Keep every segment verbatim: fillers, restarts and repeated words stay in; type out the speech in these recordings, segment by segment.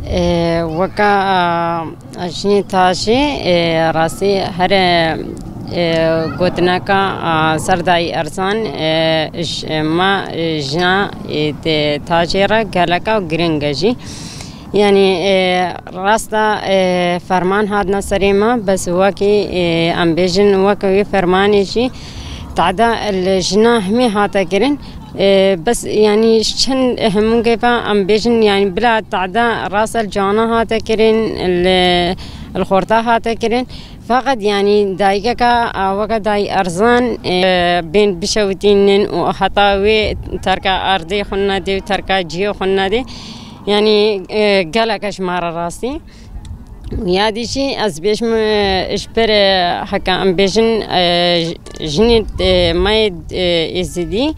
E, weka, a, jinê tajê, e, rastî her, e, e, gotineka, a, ser dayî erzan, e, ji, e, ma, e, jina, e, de tajê re geleka giring e jî. Yanî, e, rasta, e, ferman hatina serê me, bes wekî, e, em bêjin, weke wê fermanê jî tada li jina hemê hate kirin. E, bes, yanî, ji çend hemû gefa em bêjin, yanî, bila tada rasta li cana hate kirin, li, li xorta hate kirin. Feqet, yanî, dayikeka, a, weke dayî erzan, e, bên bişewitînin û heta wê terka erdê xwe nedê û terka cihê xwe nedê. Yanî, e, gelek e ji me re rastî. Ya dî jî ez bêjim, e, ji ber, e, heke em bêjin, e, j-, jinê, e, me yê, e, Êzidî,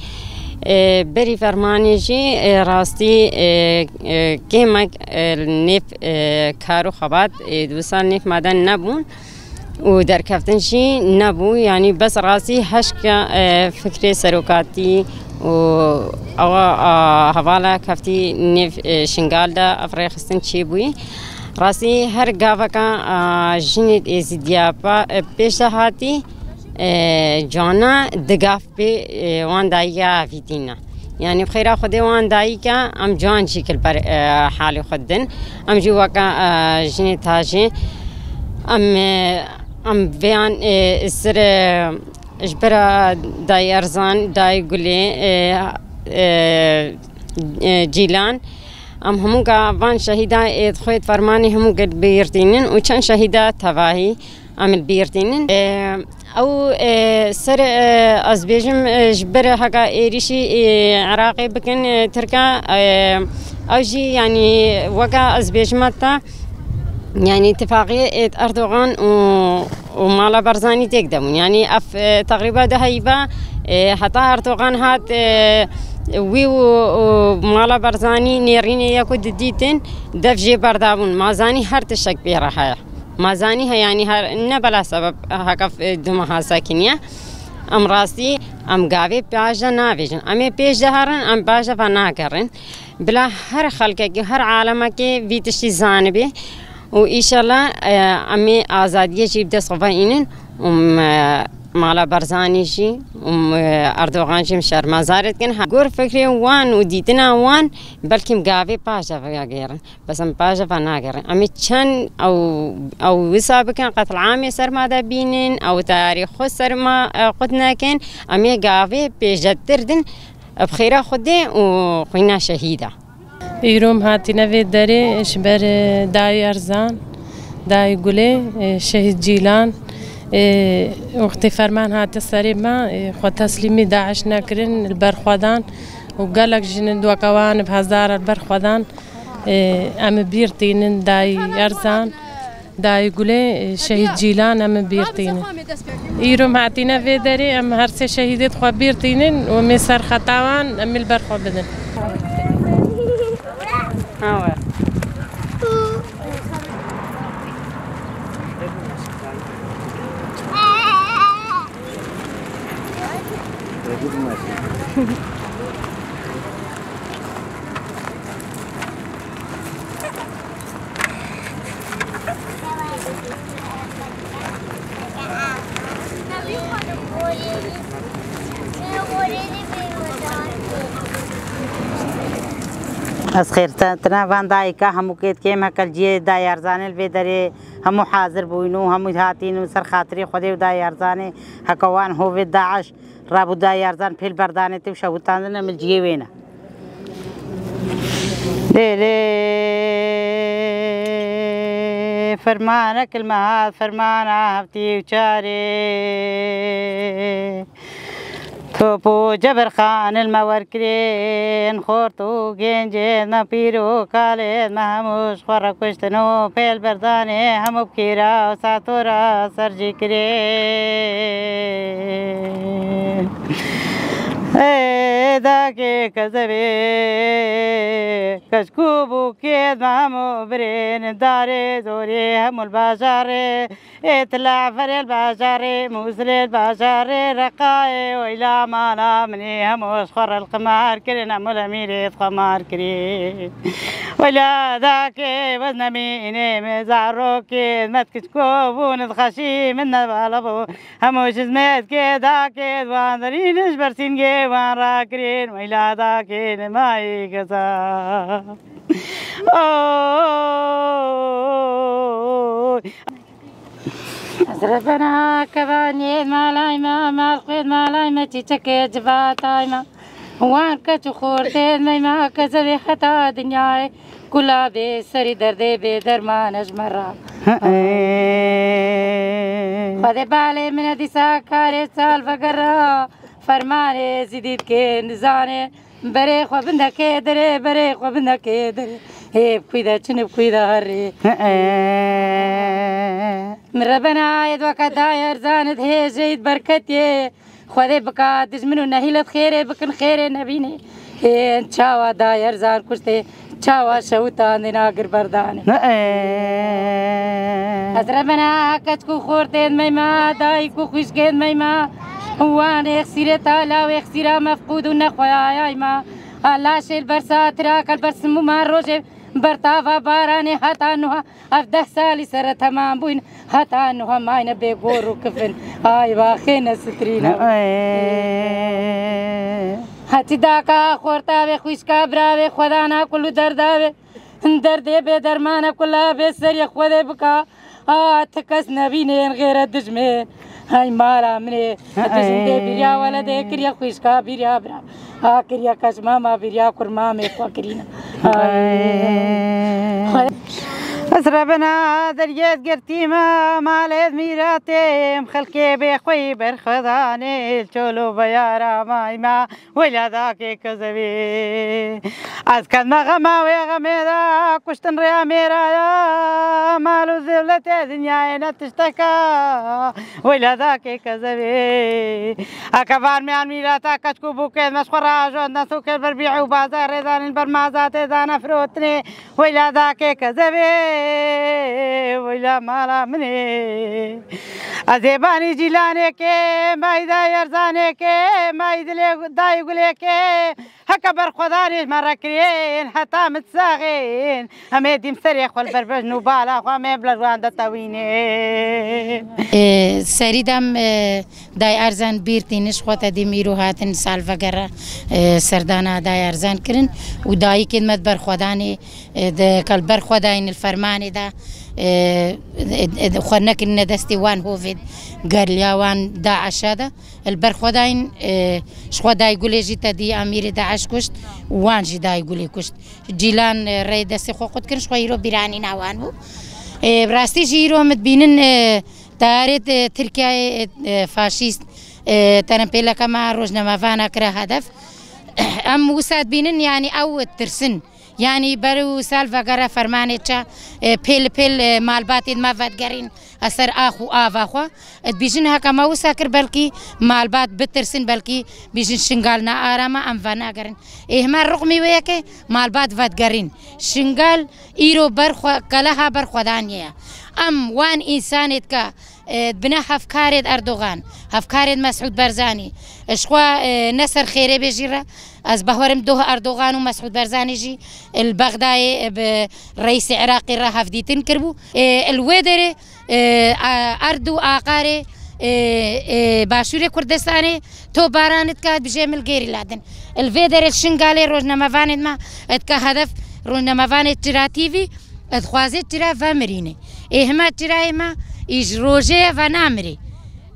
e, berî fermanê jî, e, rastî, e, e, kêmek, e, nêv, e, kar û xebat, e, di wisa nêv me de nebûn û derkeftin jî nebû. Yanî bes rastî heşka, e, fikrê serokatî û ewa, a, hevala keftî nêv, e, Şingal de ev rêxistin çêbûyî. Rastî her gaveka, a, jinê Êzidiya pa-, e, pêş de hatî, e, cana digav pê, e, wan dayika avîtîna. Yanî bi xêra Xwedê wan dayika em can jî kil ber, e, halê xwe didin. Em jî weke, e, jinê tajê em, e, em vêyan, e, sir, e, ji bera dayî Erzan, dayî Gulê, e, e, e, Cîlan, em hemû ga van şehîda ê xwê fermanê hemû gel bîr tînin û çend şehîda tevahî em li bîr tînin. E, ew, e, ser, e, ez bêjim, e, ji ber heka êrîşî, e, Iraqê bikin, e, Tirka, e, ew jî, yanî, weke ez bêjim heta, yanî, tifaqiyê, e, Erdogan û, û mala Barzanî têk de bûn. Yanî, ev, e, teqrîba du heyva, e, heta Erdogan hat, e, wî û, û mala Barzanî nêrînê yek û didîtin, dev jê berdabûn. Ma zanî her tiştek pê re heye. Ma zanî he, yanî her, ne bela sebeb heke, e, du meha sekiniye. Em rastî, em gavê paş de navêjin. Em ê pêş de herin, em paş de venagerin. Bila her xelkekî, her alemekê vî tiştî zanibê. Û îşellah, e, em ê azadiyê jî bi dest xwe ve înin. Û, e, mala Barzanî jî, û, e, Erdogan jî em şermezar dikin. Ha, gor fikrê wan û dîtina wan, belkî em gavê paş de vegêrin. Bes em paş ve nagerin. Em ê çend ew, ew wisa bikin, qetlamê ser ma de bînin, ew tayarê xwe ser ma, e, qut nekin. Em ê gavê pêşdetir din, bi xêra Xwedê û xwîna şehîda. Îro em hatine vê derê ji ber, e, dayî Erzan, dayî Gulê, e, şehîd Cîlan, e, wextê ferman hate serê me, e, xwe teslîmî DAIŞ nekirin, li ber xwe dan û gelek jin in weke wan bi hezar li ber xwe dan. Ê, em ê bîr tînin dayî Erzan, dayî Gulê, ê, şehîd Cîlan em ê bîr tînin. Îro em hatîne vê derê, em her sê şehîdê xwe bîr tînin û em ê ser xeta wan, em ê li ber xwe bidin. Awe. Ez xêrtina van dayika hemû kê dikêm, heke li ciyê dayê Erzanê li vê derê hemû hazir bûyn û hemû hatîn û ser xatirê Xwedê û dayê Erzanê heke wan hovê DAIŞ rabû dayê Erzan pêl berdanê tê û şewitandin em li ciyê wê ne. Lê lê fermanek li me hat, fermana heftê û çarê. Top û cebirxan li me werkirên, xort û gencên me, pîr û kalên me, hemû ji xwe re kuştin û pêl berdanê hemû bi kêra û satora ser jî kirê. Ê dakê kezebê, keçkû bûkê me hemû birên, darê zorê hemû li bajarê, ê tilaferê li bajarê, mûsilê li bajarê, reqayê weyla mala min ê, hemû ji xwe re li qimar kirin, hemû li mîrê xwe mar kirî. Weyla dakê wez nemînê min zarokê, me keçkû bûn, dixeşî min nebala bû. Hemû ji zmêtkê dakê wan derîn, ji bersîngê wan rakirîn, weyla dakê nimayî geza. Oy. Ez rebena kevanê malay me, mal xwê malay me, çîçekê civatay me. Wan keç û xortê me, me kezevê heta dinyayê. Kula bê serî derdê bê derman e ji me re. Xwedê balê min e dîsa karê çal vegera. Fermanê zîdî dikê nizane. Berê xwe bindekê derê, berê xwe bindekê derê. Hê bi kûy de çin, bi kûy de herê. Min rebena yê weke dayê erzanit hê jeyît berketiyê. Xwedê bika dijmin û nehîlet xêrê bikin, xêrê nebînê. Hên çawa dayê erzan kuştê, çawa şewitandê nagir berdanê. Ne, e. Ez rebena keçk û xortên meyma, dayik û xwişkên meyma. Wan êxsîrê tala û êxsîra mefqûd û nexweyayay ma. A laşê li bersa tiraka li ber simûma rojê bertava baranê heta nuha. Ev deh salî sere temam bûyn, heta niha mayne bê gor û kifin. Ay, baxê nesitrîne. Ay. Hetî daka xortavê, xwîşka biravê, xwedana kul û derdavê. Derdê bê dermane kula bê serê Xwedê bika. A, ti kes nebînên xêre dijmê. Ay mala min ê. Dijin dê bîriya weledê kiriye, xwîşka bîriya bira. A kiriye kaç mama bîriya kur mamê xwe kirîne. Ay. Ez rebena deriyê girtî me, malê mîratê, em xelkê bê xweyî berxwedanê, çol û beyara may me, wela dakê kezebê. Ez ket me xema wê xemê de, kuştin rêya mêraya, mal û zewletê dinyayê ne tişteka. Weyla dakê kezebê. Eke van miyan mîrata keçk û bûkê me ji xwe rajon, ne sokê ber bî û bazar rêdanîn ber mazatê dane firotinê. Weyla dakê kezebê. Weyla mala min ê. Ez ê banî cîlanêkê, may dayê erzanêkê, may dilê dayê gulêkê. Heke berxwedanê ji me re kirên, heta min saxên. Em ê dîm serê xwe li ber bejn û bala xwe, em ê bi wan de tewînê. E, serî dem, e, Day Erzan bîr tîniş xwe te dîm îro hatin salvegera, e, serdana Day Erzan kirin û dayikên me di berxwedanê, e, de, kal berxwedayîn li fermanê de, e, e, e, xwe nekirine destê wan hovê gerliya wan DAIŞa de. Li ber xwe dayîn, e, ji xwe dayê Gulê jî te dî amîrê DAIŞ kuşt û wan jî dayê Gulê kuşt. Cîlan, e, rê destê xwe qut kirin, ji xwe îro bîranîna wan bû. E, bi rastî jî îro min dibînin, e, teyarê, e, Tirkiyeyê, e, e, faşîst, e, terempêleke me rojnamevana kire hedef. Em wisa dibînin, yanî ew ditirsin. Yanî ber û sal vegere fermanê çi, e, pêl li pêl, e, malbatên me vedigerîn, e, ser ax û ava xwe. E, dibîjin heke me wisa kir, belkî malbat bitirsin, belkî bîjin Şingal ne aram e, em venagerin. Ê hema ruqmî wê yekê malbat vedigerîn. Şingal îro ber xwe, keleha berxwedaniyê ye. Em wan însanê dike, e, dibine hevkarê Erdogan, hevkarê Mesûd Barzanî, e, ji xwe, e, ne ser xêrê bê jî re, ez bawerim doh Erdogan û Mesûd Barzanî jî li Bexdayê, e, bi reîsê Iraqê re hevdîtin kiribû. E, li wê derê, e, a, erd û aqarê, e, e, Başûrê Kurdistanê topbaran dike, dibêje min li gerîla din. Li vê derê Şingalê rojnamevanên me dike hedef, rojnamevanê Çira T V, dixwaze çira vemirîne. Ê hema çirayê me î ji rojê ye venamirê.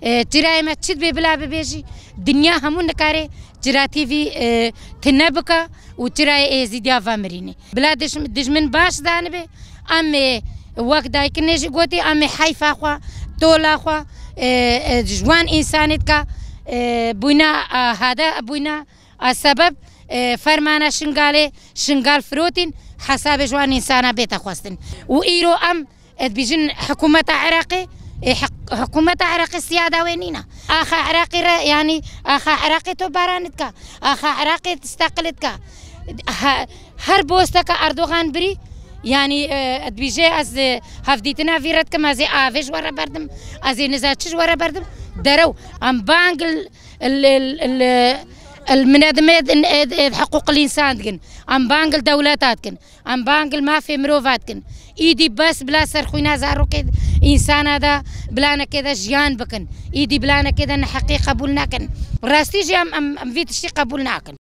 E, çirayê me çi dibê bila bibê jî, dinya hemû nikare Çira T V, e, tune bike û çirayê Êzîdiya vemirîne. Bila dij-, dijmin baş zanibe, em ê wek daykinê jî gotî, em ê heyfa xwe, tola xwe, e, e, ji wan însanê dike, e, bûyna, e, hade bûyna, a sebeb, e, fermana Şingalê, Şingal firotîn, hesabê ji wan însana bête xwestin. Û îro em, e, dibîjin hikûmeta Iraqê, Ê heq-, hikûmeta Iraqê siyada wê nîne. Axa Iraqê re, yanî axa Iraqê topbaran dike. Axa Iraqê steqil dike. He-, her bosteke Erdogan birî, yanî, e, dibêje ez, e, hevdîtina vî re dikim, ez ê avê ji we re berdim, ez ê niza çi ji we re berdim. Derew, em bang il, il, il, il, il minedimê din, e, e, hiqûqil însan dikin. Em bang il dewleta dikin. Em bang li mafê mirova dikin. Îdî bes bila ser xwîna zarokê însana de, bilanekê de jiyan bikin. Îdî bilanekê de neheqî qebûl nakin. Rastî jî em, em, em vî tiştî qebûl nakin.